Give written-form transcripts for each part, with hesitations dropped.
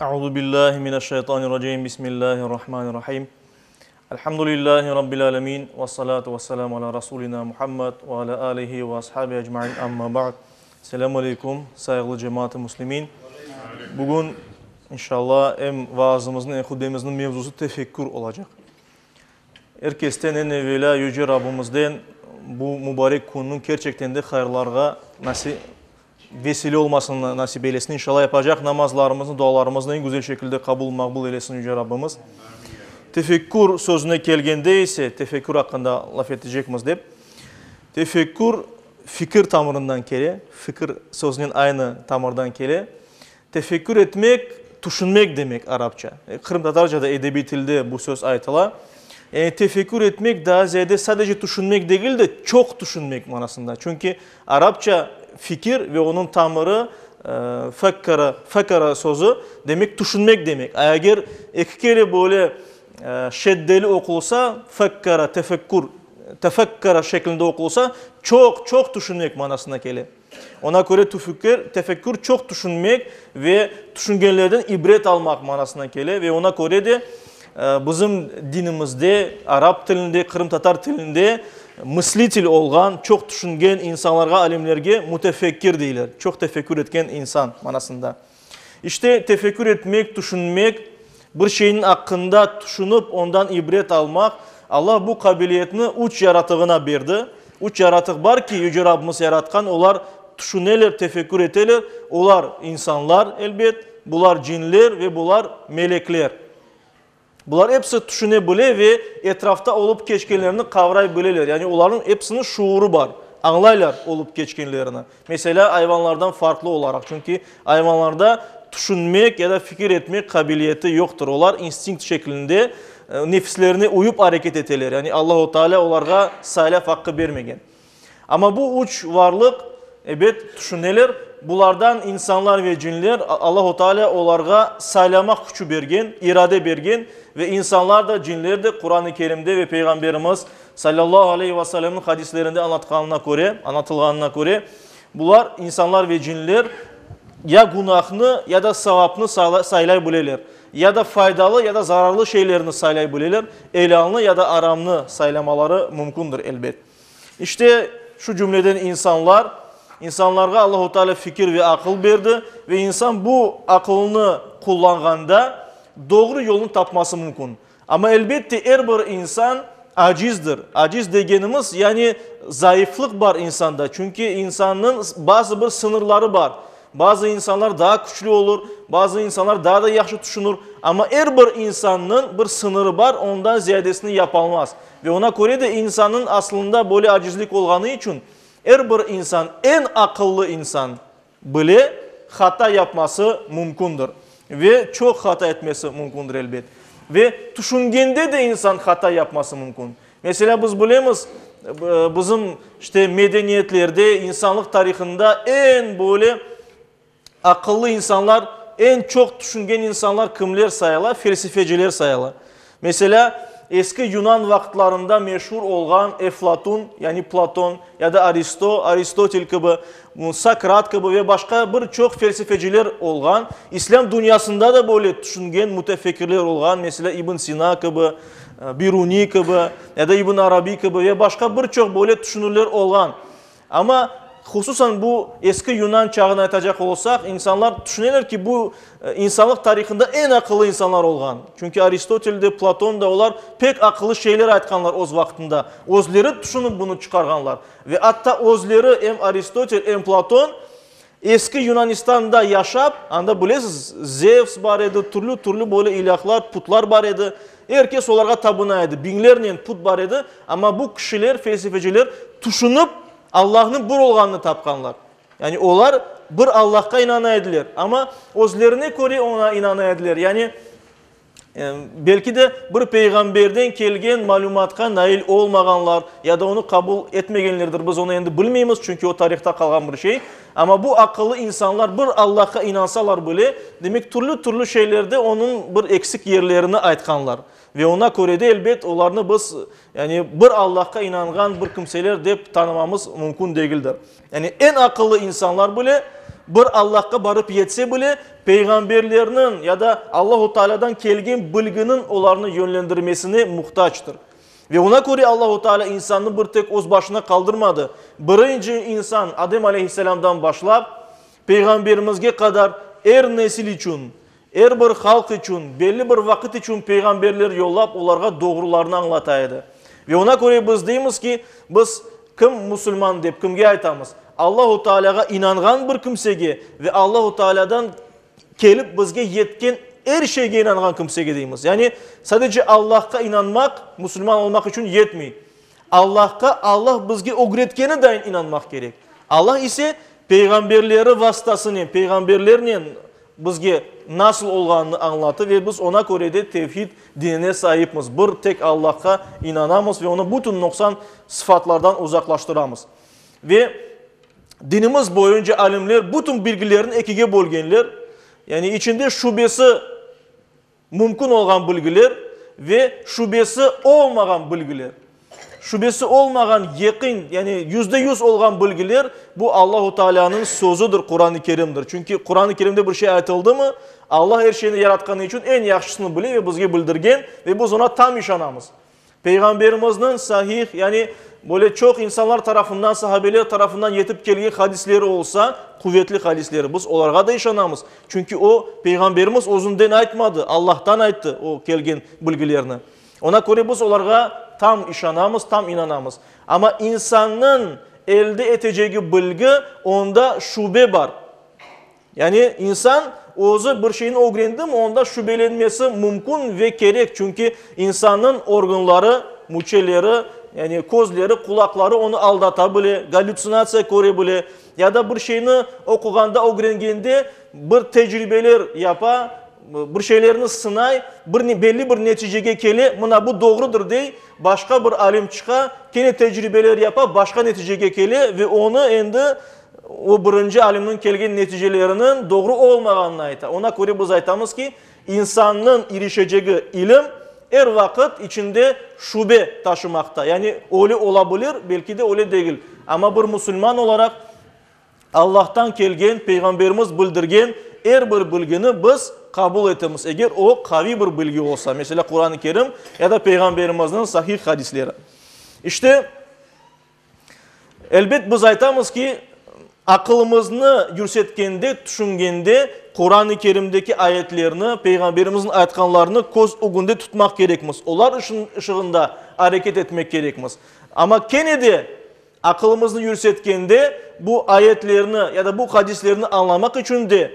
Euzu billahi mineşşeytanirracim. Bismillahirrahmanirrahim. Elhamdülillahi rabbil alemin ve salatu vesselamu ala rasulina Muhammed ve ala alihi ve ashabi ecmain. Amma ba'd. Selamu aleykum, sayğılı cemaat-ı muslimin. Bugün inşallah em vaazımıznıñ, em hutbemizniñ mevzusı tefekkür olacaq. Er kesten eñ evelâ Yüce Rabbimizden bu mubarek künniñ kerçekten de hayırlarğa nasi vesile olmasını nasip eylesin. İnşallah yapacaq namazlarımıznı, dualarımıznı eñ güzel şekilde qabul, maqbul eylesin Yüce Rabbimiz. Tefekkür sözüne kelgende ise, tefekkür aqqında laf etecekmiz dep, tefekkür fikir tamırından kele, fikir sözünen aynı tamırdan kele. Tefekkür etmek, tüşünmek demek arapça. Qırımtatarca da edebiy tilde bu söz aytıla. Yani tefekkür etmek daa ziyade sadece tüşünmek degil de, çoq tüşünmek manasında. Çünki arapça fikir ve onıñ tamırı fekkara, fekara sözü demek tüşünmek demek. A eger eki kere böyle şeddeli oqulsa, fekkara, tefekkür, tefekkara şeklinde oqulsa, çoq, çoq tüşünmek manasına kele. Ona köre tüfükür, tefekkür çoq tüşünmek ve tüşüngenlerden ibret almaq manasına kele ve ona köre de bizim dinimizde, arap tilinde, qırımtatar tilinde mislitil olğan, çoq tüşüngen insanlarğa, alimlerge mütefekkir deyler, çoq tefekkür etken insan manasında. İşte, tefekkür etmek, tüşünmek, bir şeyniñ aqqında tüşünip, ondan ibret almaq, Alla bu qabiliyetni üç yaratığına berdi. Üç yaratıq bar ki, Yüce Rabbimiz yaratqan, olar tüşüneler, tefekkür eteler. Olar insanlar, elbet, bular cinler ve bular melekler. Bular episi tüşüne bile ve etrafta olıp keçkenlerni qavray bileler. Yani olarnıñ episiniñ şuurı bar, añlaylar olıp keçkenlerini. Meselâ, ayvanlardan farqlı olaraq, çünki ayvanlarda tüşünmek ya da fikir etmek qabiliyeti yoqtır. Olar instinkt şeklinde nefislerine uyıp areket eteler. Yani Allahu Teala olarğa saylav aqqı bermegen. Amma bu üç varlıq, ebet, tüşüneler. Bulardan insanlar ve cinler, Allahu Teala olarğa saylamaq küçü bergen, irade bergen ve insanlar da, cinler de Quran-ı Kerimde ve Peyğamberimiz, salâllahu aleyhi ve sellemniñ hadislerinde añlatqanına köre, añlatılğanına köre, bular, insanlar ve cinler, ya günahnı, ya da savapnı saylay bileler, ya da faydalı, ya da zararlı şeylerni saylay bileler, elâlnı ya da aramnı saylamaları mümkündir, elbet. İşte, şu cümleden insanlar, insanlarğa Allahu Teala fikir ve aqıl berdi ve insan bu aqılını qullanğanda doğru yolnı tapması mümkün. Amma, elbette, er bir insan acizdir. Aciz degenimiz, yani zayıflıq bar insanda, çünki insannıñ bazı bir sıñırları bar. Bazı insanlar daa küçlü olur, bazı insanlar daa da yahşı tüşünir, amma er bir insannıñ bir sıñırı bar, ondan ziyadesini yapalmaz. Ve ona köre de insannıñ aslında böyle acizlik olğanı içün er bir insan, eñ aqıllı insan bile hata yapması mümkündir. Ve çoq hata etmesi mümkündir, elbet. Ve tüşüngende de insan hata yapması mümkün. Meselâ, biz bilemiz, bizim işte medeniyetlerde, insanlıq tarihında eñ böyle aqıllı insanlar, eñ çoq tüşüngen insanlar kimler sayıla? Felsefeciler sayıla. Meselâ, eski yunan vaqıtlarında meşur olğan Eflatun, yani Platon, ya da Aristo, Aristotel kibi, Sokrat kibi ve başqa bir çoq felsefeciler olğan. İslâm dünyasında da böyle tüşüngen mütefekkirler olğan, meselâ, İbn Sina kibi, Biruni kibi ya da İbn Arabi kibi ve başqa bir çoq böyle tüşünirler olğan. Amma hususan bu eski yunan çağını aytacaq olsaq, insanlar tüşüneler ki, bu insanlıq tarihında eñ aqıllı insanlar olğan. Çünki Aristotel de, Platon da, olar pek aqıllı şeyler aytqanlar öz vaqtında. Özleri tüşünip bunı çıqarğanlar. Ve atta özleri, em Aristotel, em Platon, eski Yunanistanda yaşap, anda bilesiz, Zevs bar edi, türlü-türlü böyle ilâhlar, putlar bar edi. Er kes olarğa tabına edi, biñlernen put bar edi, amma bu kişiler, felsefeciler tüşünip, Allahnıñ bir olğanını tapqanlar. Yani olar bir Allahqa inana ediler, amma özlerine köre oña inana ediler. Yani belki de bir peyğamberden kelgen malümatqa nail olmağanlar ya da onı qabul etmegenlerdir, biz onı endi bilmeymiz, çünki o tarihta qalğan bir şey. Amma bu aqıllı insanlar bir Allahqa inansalar bile, demek türlü-türlü şeylerde onıñ bir eksik yerlerini aytqanlar. Ve oña köre de, elbet, olarnı biz, yani bir Allahqa inanğan bir kimseler dep tanımamız mümkün degildir. Yani eñ aqıllı insanlar bile. bir Allahqa barıp yetse bile, peyğamberlerniñ ya da Allahu Taalâdan kelgen bilginiñ olarnı yönlendirmesine muhtactır. Ve oña köre Allahu Teala insannı bir tek öz başına qaldırmadı. Birinci insan Adem aleyhisselâmdan başlap, Peyğamberimizge qadar er nesil içün, er bir halq içün, belli bir vaqıt içün peyğamberler yollap, olarğa doğrularnı añlata edi. Ve oña köre biz deymiz ki, biz kim musulman dep kimge aytamız? Allahu Tealâğa inanğan bir kimsege ve Allahu Tealâdan kelip bizge yetken er şeyge inanğan kimsege deymiz. Yani sadece Allahqa inanmaq musulman olmaq içün yetmey. Allahqa Allah bizge ögretkeni dayın inanmaq kerek. Allah ise peyğamberleri vasıtasınen, peyğamberlernen bizge nasıl olğanını añlattı ve biz oña köre de tevhid dinine saipmiz. Bir tek Allahqa inanamız ve onı bütün noqsan sıfatlardan uzaqlaştıramız. Ve dinimiz boyunca alimler bütün bilgilerni ekige bölgenler, yani içinde şübesi mümkün olğan bilgiler ve şübesi olmağan bilgiler. Şübesi olmağan yeqin, yani 100% olğan bilgiler bu Allahu Teala'nıñ sözüdir, Quran-ı Kerimdir. Çünki Quran-ı Kerimde bir şey aytıldımı, Allah er şeyni yaratqanı içün eñ yahşısını bile ve bizge bildirgen ve biz oña tam işanamız. Peyğamberimizniñ sahih, yani böyle çoq insanlar tarafından, sahabeler tarafından yetip kelgen hadisleri olsa, quvetli hadisleri, biz olarğa da işanamız. Çünki o, Peyğamberimiz özünden aytmadı, Allahtan ayttı o kelgen bilgilerni. Ona köre biz olarğa tam işanamız, tam inanamız. Amma insannıñ elde etecegi bilgi, onda şübe bar. Yani insan özü bir şeyni ögrendimi, onda şübelenmesi mümkün ve kerek, çünki insannıñ organları, müçeleri, yani közleri, qulaqları onı aldata bile, gallütsinatsiya köre bile, ya da bir şeyni oquğanda, ögrengende bir tecribeler yapa, bir şeylerni sınay, bir belli bir neticege kele, mına bu doğrudır dey, başqa bir alim çıqa, kene tecribeler yapa, başqa neticege kele ve onı endi O birinci alimniñ kelgen neticeleriniñ doğru olmağanını ayta. Oña köre biz aytamız ki, insannıñ irişecegi ilim er vaqıt içinde şübe taşımaqta. Yani öyle ola bilir, belki de öyle degil. Amma bir musulman olaraq Allahtan kelgen, Peyğamberimiz bildirgen er bir bilgini biz qabul etemiz, eger o qaviy bir bilgi olsa, meselâ, Quran-ı Kerim ya da Peyğamberimizniñ sahih hadisleri. İşte, Elbet, biz aytamız ki, aqılımıznı yürsetkende, tüşüngende Quran-ı Kerimdeki ayetlerni, Peyğamberimizniñ aytqanlarını köz ögünde tutmaq kerekmiz, olar ışığında areket etmek kerekmiz. Amma kene de aqılımıznı yürsetkende bu ayetlerni ya da bu hadislerni añlamaq içün de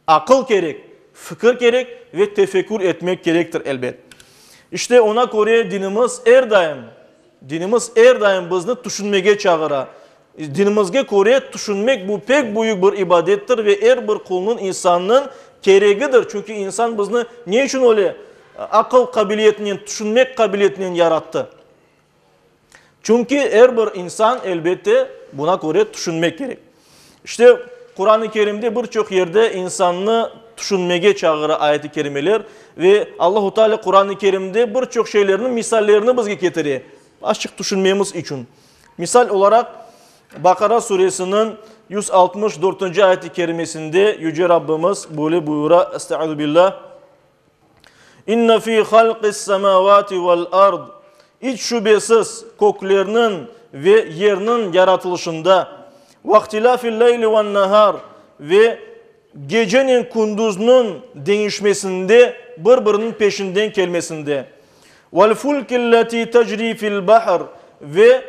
Aqıl kerek, fikir kerek ve tefekkür etmek kerektir, elbet. İşte oña köre dinimiz er daim, dinimiz er daim bizni tüşünmege çağıra. Dinimizge köre tüşünmek bu pek büyük bir ibadettir ve er bir qulnıñ, insannıñ keregidir. Çünki insan bizni ne içün öyle aqıl qabiliyetinen, tüşünmek qabiliyetinen yarattı? Çünki er bir insan, elbette, buna köre tüşünmek kerek. İşte, Quran-ı Kerimde bir çoq yerde insannı tüşünmege çağıra ayet-i kerimeler ve Allahu Teala Quran-ı Kerimde bir çoq şeylerniñ misallerini bizge ketire, azçıq tüşünmemiz içün. Misal olaraq, Baqara suresiniñ 164-nci ayet-i kerimesinde Yüce Rabbimiz böyle buyura, Estaizu billah, İnne fî halqis-semâvâti vel-ard, İç şübesiz, köklerniñ ve yerniñ yaratılışında, ve-ihtilâfil-leyli ven-nehâr, ve gecenen kündüzniñ deñişmesinde, bir-biriniñ peşinden kelmesinde, vel-fulkilleti tecrî fil-bahr, ve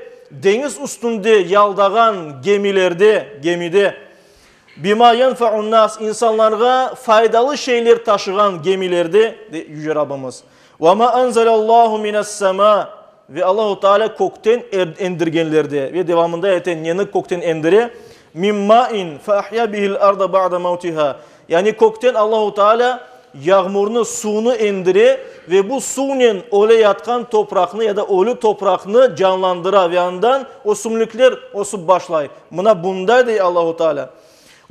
deñiz üstünde yaldağan gemilerde, gemide, Bima yenfe'un-nas, insanlarğa faydalı şeyler taşığan gemilerde, dey Yüce Rabbimiz. Ve ma enzelallahu mines-semâ, ve Allahu Teala kökten endirgenlerde, ve devamında ayete neni kökten endire? Min ma'in fe ahya bihil arda ba'de mevtiha, yani kökten Allahu Teala yağmurnı, suvnı endire ve bu suvnen öle yatqan topraqnı ya da ölü topraqnı canlandıra ve andan ösümlikler ösüp başlay. Mına bunda, dey Allahu Teala,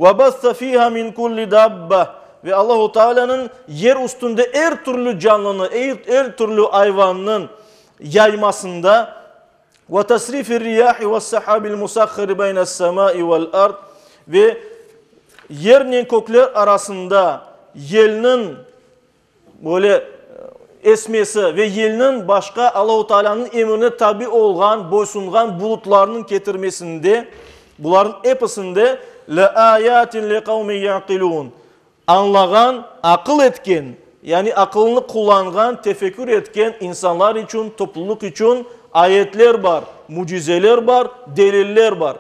Ve bassa fiha min kulli dabba, ve Allahu Tealanıñ yer üstünde er türlü canlını, er türlü ayvannıñ yaymasında, ve tasrifir riyahi ves-sahabil musahhari beynes-semai vel-ard, ve. Yernen kökler arasında yelniñ böyle esmesi ve yelniñ başqa Allahu Taalânıñ emrine tabi olğan, boysunğan bulutlarnıñ ketirmesinde, bularnıñ episinde leâyâtin liqavmin ya'qilûn, añlağan, aqıl etken, yani aqılını qullanğan, tefekkür etken insanlar içün, toplulıq içün ayetler bar, mücizeler bar, deliller bar.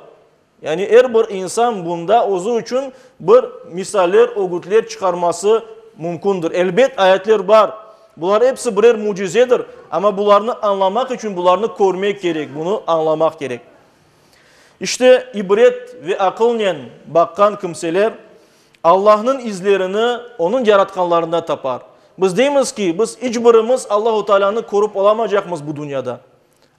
Yani er bir insan bunda özü içün bir misaller, ögütler çıqarması mümkündir. Elbet, ayetler bar. Bular episi birer mücizedir, amma bularnı añlamaq içün bularnı körmek kerek, bunı añlamaq kerek. İşte, ibret ve aqılnen baqqan kimseler Allahnıñ izlerini Onıñ yaratqanlarında tapar. Biz deymiz ki, biz iç birimiz Allahu Taalânı körip olamacaqmız bu dünyada.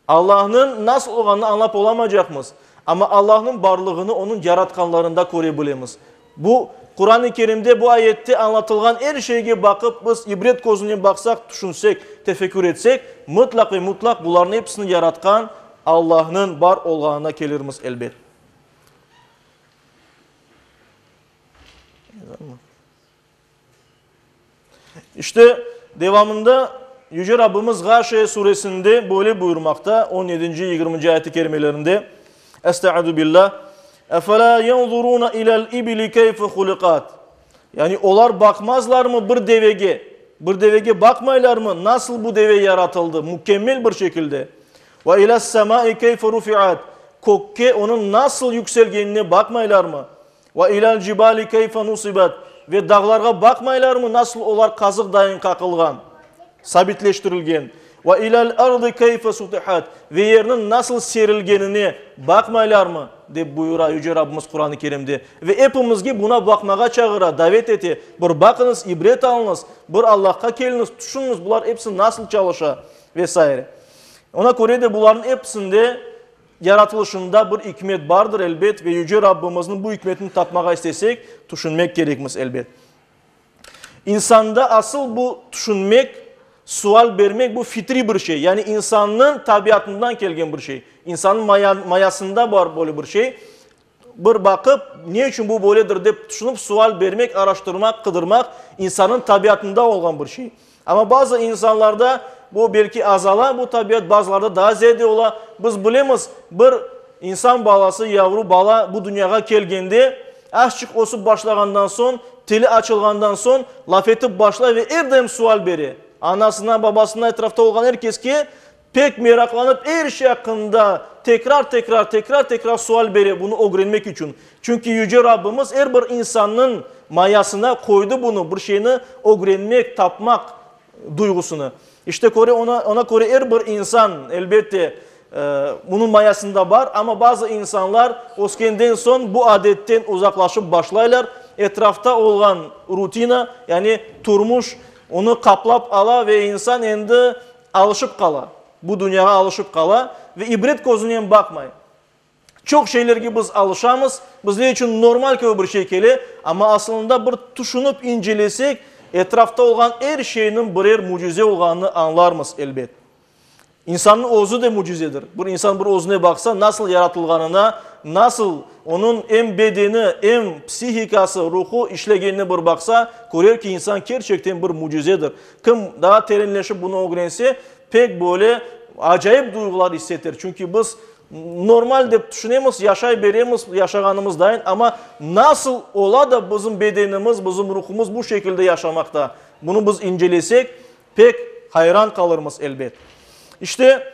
Allahnıñ nasıl olğanını añlap olamacaqmız, amma Allahnıñ barlığını Onıñ yaratqanlarında köre bilemiz. Bu, Quran-ı Kerimde bu ayette añlatılğan er şeyge baqıp, biz ibret közünen baqsaq, tüşünsek, tefekkür etsek, mıtlaq ve mutlaq bularnıñ episini yaratqan Allahnıñ bar olğanına kelirmiz, elbet. İşte, devamında Yüce Rabbimiz Ğaşiye suresinde böyle buyurmaqta, on yedinci, yigirminci ayet-i kerimelerinde, Estaizu billah, Efelâ yenzurûne ilel ibili keyfe hulikat. Yani olar baqmazlarmı bir devege, bir devege baqmaylarmı, nasıl bu deve yaratıldı, mükemmel bir şekilde. Ve iles-semâi keyfe rufiat. Kökke onıñ nasıl yükselgenine baqmaylarmı? Ve ilâl cibâli keyfe nusibet, Ve dağlarğa baqmaylarmı, nasıl olar qazıq dayın qaqılğan, sabitleştirilgen? Ve ilâl ardı keyfe sutihat, Ve yerniñ nasıl serilgenine baqmaylarmı? dep buyura Yüce Rabbimiz Quran-ı Kerimde. Ve epimizge buna baqmağa çağıra, davet ete, Bir baqıñız, ibret alıñız, bir Allahqa keliñiz, tüşüñiz, bular episi nasıl çalışa ve saire. Ona köre de bularnıñ episinde Yaratılışında bir ikmet bardır, elbet, ve Yüce Rabbimizniñ bu ikmetini tapmağa istesek, tüşünmek kerekmiz, elbet. İnsanda asıl bu tüşünmek, sual bermek, bu fitriy bir şey, yani insannıñ tabiatından kelgen bir şey, insannıñ mayasında bar böyle bir şey. Bir baqıp, ne içün bu böyledir dep tüşünip, sual bermek, araştırmaq, qıdırmaq insannıñ tabiatında olğan bir şey. Amma bazı insanlarda bu belki azala, bu tabiat, bazılarda daa ziyade ola. Biz bilemiz, bir insan balası, yavru bala bu dünyağa kelgende, azçıq ösüp başlağandan soñ, tili açılğandan soñ, laf etip başlay ve er daim sual bere. Anasına, babasına, etrafta olğan er keske Pek meraqlanıp, er şey aqqında tekrar-tekrar, tekrar-tekrar sual bere, bunı ögrenmek içün. Çünki Yüce Rabbimiz er bir insannıñ mayasına qoydı bunı, bir şeyni ögrenmek, tapmaq duyğusını. İşte köre, ona, ona köre er bir insan, elbette, bunıñ mayasında bar, amma bazı insanlar öskenden soñ bu adetten uzaqlaşıp başlaylar, etrafta olğan rutina, yani turmuş onı qaplap ala ve insan endi Alışıp qala, bu dünyağa alışıp qala ve ibret közünen baqmay. Çoq şeylerge biz alışamız, bizler içün normal kibi bir şey kele, amma asılında bir tüşünip incelesek, etrafta olğan er şeyniñ birer mücize olğanını añlarmız, elbet. İnsannıñ özü de mücizedir. Bir insan bir özüne baqsa, nasıl yaratılğanına, nasıl onıñ em bedeni, em psihikası, ruhu işlegenine bir baqsa, körer ki, insan kerçekten bir mücizedir. Kim daa terenleşip bunı ögrense, pek böyle acayip duyğular isseter. Çünki biz normal dep tüşünemiz, yaşay beremiz yaşağanımız dayın, amma nasıl ola da bizim bedenimiz, bizim ruhumız bu şekilde yaşamaqta? Bunı biz incelesek, pek hayran qalırmız, elbet. İşte,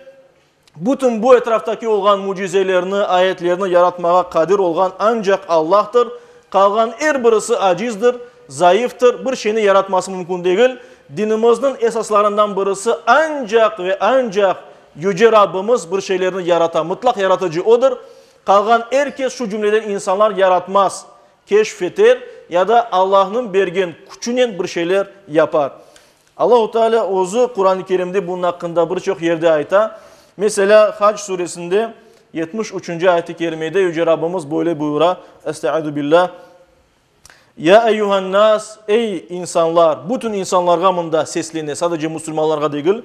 bütün bu etraftaki olğan mücizelerni, ayetlerni yaratmağa qadir olğan ancaq Allahtır. Qalğan er birisi acizdir, zayıftır, bir şeyni yaratması mümkün degil. Dinimizniñ esaslarından birisi ancaq ve ancaq Yüce Rabbimiz bir şeylerni yarata, mıtlaq yaratıcı Odır. Qalğan er kes, şu cümleden insanlar yaratmaz, keşf eter ya da Allahnıñ bergen küçünen bir şeyler yapar. Allahu Teala özü Quran-ı Kerimde bunıñ aqqında bir çoq yerde ayta. Meselâ, Hac suresinde 73-nci ayet-i kerimede Yüce Rabbimiz böyle buyura, Estaizu billah, Ya eyyühen-nas, ey insanlar, bütün insanlarğa mında seslene, sadece musulmanlarğa degil,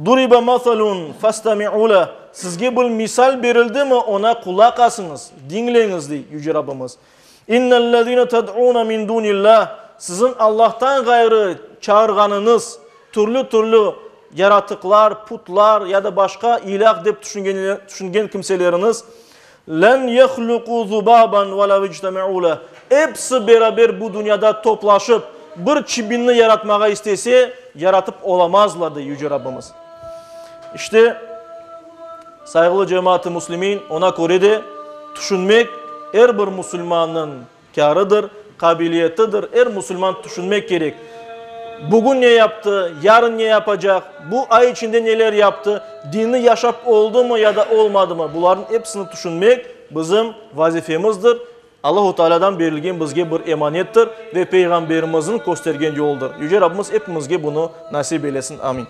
Duribe masalun festemi'u leh, sizge bir misal berildimi, oña qulaq asıñız, diñleñiz, dey Yüce Rabbimiz. İnnellezine ted'une min dunillah, siziñ Allahtan ğayrı çağırğanıñız türlü-türlü yaratıqlar, putlar ya da başqa ilâh dep tüşüngen kimseleriñiz, len yehluqu zubaban ve lev ictemeu leh, episi beraber bu dünyada toplaşıp bir çibinni yaratmağa istese, yaratıp olamazlar, dey Yüce Rabbimiz. İşte, sayğılı cemaat-ı müslimin, oña köre de tüşünmek er bir musulmannıñ kârıdır, qabiliyetidir, er musulman tüşünmek kerek, bugün ne yaptı, yarın ne yapacaq, bu ay içinde neler yaptı, dinni yaşap oldumı ya da olmadımı, bularnıñ episini tüşünmek bizim vazifemizdir, Allahu Tealâdan berilgen bizge bir emanettir ve Peyğamberimizniñ köstergen yoludır. Yüce Rabbimiz epimizge bunı nasip eylesin. Amin.